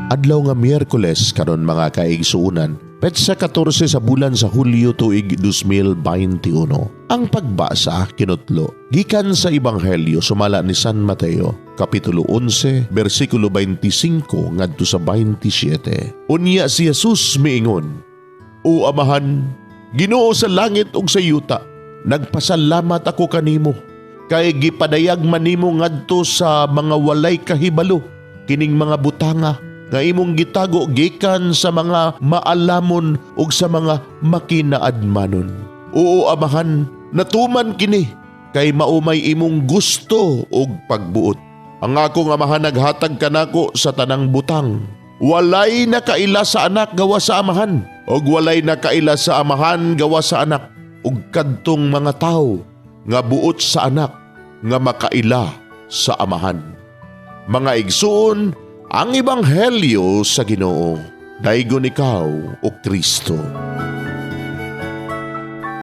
Adlaw nga Miyerkules karon, mga kaigsuunan, petsa 14 sa bulan sa Hulyo, tuig 2021. Ang pagbasa kinutlo gikan sa Ebanghelyo sumala ni San Mateo, kapitulo 11, bersikulo 25 ngadto sa 27. Unya si Jesus miingon, "O Amahan, Ginoo sa langit ug sa yuta, nagpasalamat ako kanimo kay gipadayag man nimo ngadto sa mga walay kahibalo kining mga butanga nga imong gitago gikan sa mga maalamon ug sa mga makinaadmanon. Oo, Amahan, natuman kini kay mao may imong gusto ug pagbuot. Ang akong Amahan naghatag kanako sa tanang butang. Walay nakaila sa Anak gawas sa Amahan, ug walay nakaila sa Amahan gawas sa Anak ug kadtong mga tawo nga buot sa Anak nga makaila sa Amahan." Mga igsuon, ang Ebanghelyo sa Ginoo. Daygon ikaw, O Kristo.